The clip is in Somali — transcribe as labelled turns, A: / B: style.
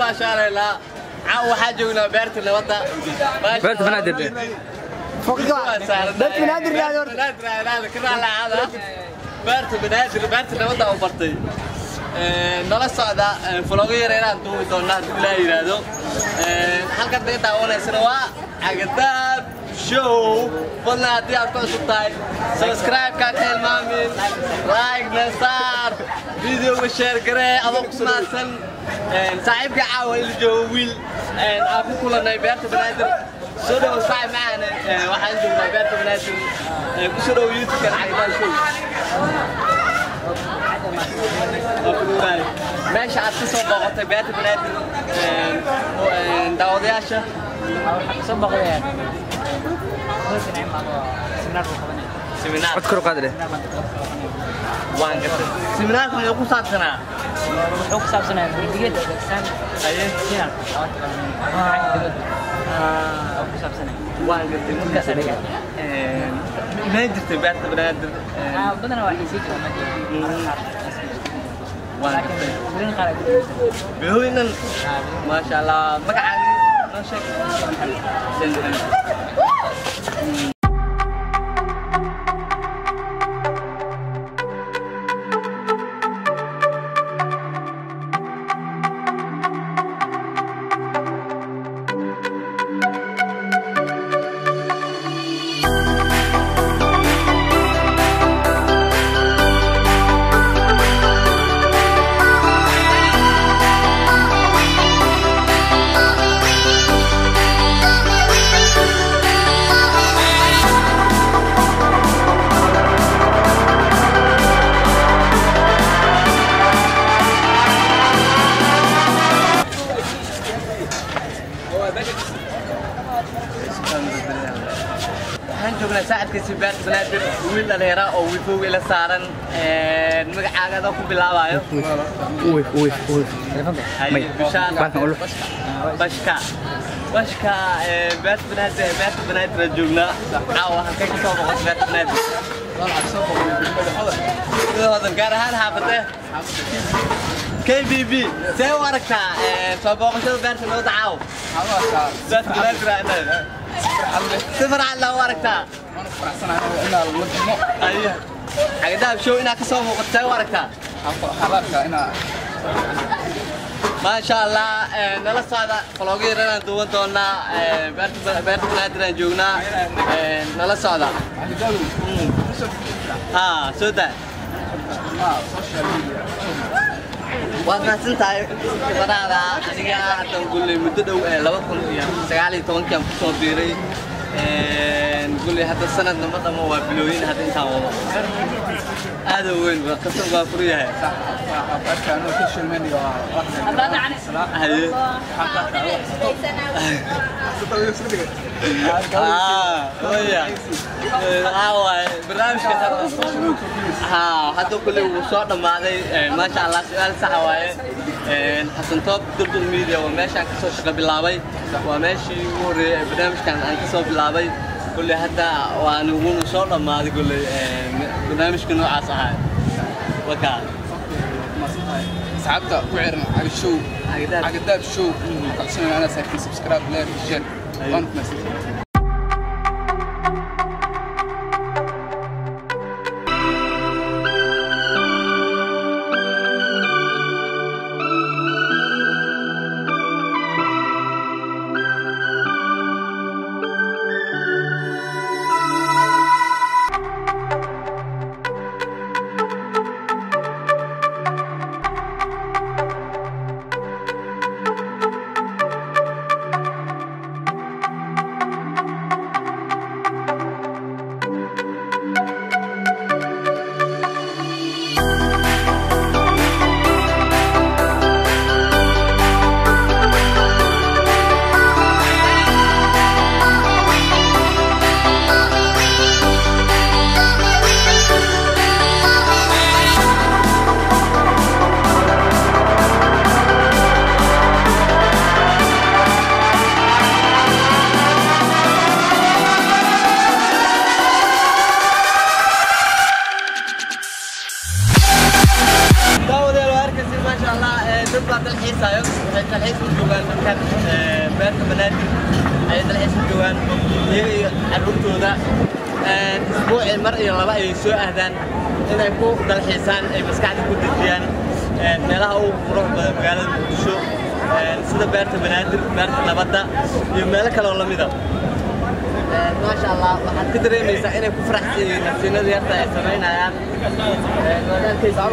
A: baashaalaynaa. Caawa waxaa joognaa beerta nabadda.
B: Beerta Banaadir.
C: Beerta Banaadir
A: raadi. Beerta Banaadir, beerta nabadda u bartay. Nala socda vlogyo yar inaan duubi doonaa haddii Ilaahay yidhaahdo. Halkan naga daawanaysana waa Cagadaab Show. Fadlan haddii aad ku cusub tahay, subscribe-ka ka hilmaamin, like-na saar, videoga share garee adoo ku mahadsan. Saaxiibka caawa ila joogo wiil aan ku kulannay beerta Banaadir. Soo dhowow saaxiib macaane, waxaan joognaa beerta Banaadir. Ku soo dhowow YouTube-kan Cagadaab Show. Meesha aad ka soo booqatay beerta Banaadir, daawadayaasha
D: soo booqdeen
A: seminar.
B: Cod kor u qaad leh.
A: Waan gartay. Seminaarka muxuu ku saabsanaa?
D: Wuxuu ku saabsanaa burdigada adeegsan
A: Haye.
D: Sinan ku saabsanaa.
A: Waan gartay. Markaas
D: aniga.
A: Imaan jirtay beerta Banaadir?
D: Badanaa waa xiisii jira.
A: Waan gartay.
D: Bilin qaar ay ku
A: bilooyinan. Maasha Allah. Magacaaga noo sheeg. Xuseen Maxamed. Waxaan joognaa saacadkiisi beerta Banaadir, wiil dhalinyara oo wiifowga ila saaran. Magacaaga adoo ku bilaabayo?
B: Uif uif uif.
A: Haye, Bishaan.
B: Baalkan ulux.
A: Bashka, bashka. Beerta Banaadir, beerta Banaadir aan joognaa caawa. Halkee ka soo boqotay beerta Banaadir? Hodan, gaar ahaan xaafadee? KBB. See u aragtaa soo booqashada beerta nabadda caawa? Beerta Banaadir aa inaad si farxad leh u aragtaa. Aye, Cagadaab Show inaad ka soo muuqato see u aragtaa? Maasha Allah. Nala socda, vlogyo yar inaan duuban doonaa. Beerta Banaadir aan joognaa, nala socda. Ha soo daa. Waad mahadsan tahay khibradaada. Aniga haddan gulley muddo dhow ee 2019-kii aan kusoo biiray gulley. Hadda sanadna ma dhamo, waa bilooyin hadda intaan wado. Aad u weyn ba qasab baa furu yahay. Haye. Waya waxaa waaye barnaamijka hadda kulley wuu soo dhammaaday. Maasha Allah, su-aal saxa waaye. Xasan Toob Durdur Media waa meeshaan kasoo shaqo bilaabay, waa meeshii ugu horreeyay ee barnaamijkan aan kasoo bilaabay. Kulley hadda waan wuuna soo dhammaaday kulley barnaamijka noocaas ahaa wakaa.
E: Asxaabta ku xiran Cagshow, Cagadaab Show, kalsoon ana saarkin subscribe, like, share. Waan ku mahadsantahay.
A: Dadkan beerta Banaadir ayay dalxiis u joogaan, iyaga iyo carruurtooda. Isbuucii mar iyo laba ayay soo ahdaan inay ku dalxiisaan, ay maskaxda ku dejiyaan meelaha ugu qurux badan magaalada Muqdisho, sida beerta Banaadir, beerta Nabadda iyo meelo kale oo lamida. Maasha Allah, waxaad ka dareemaysaa inay ku faraxsan yihiin nasiinada yarta ay samaynayaan. Waad arkaysaa.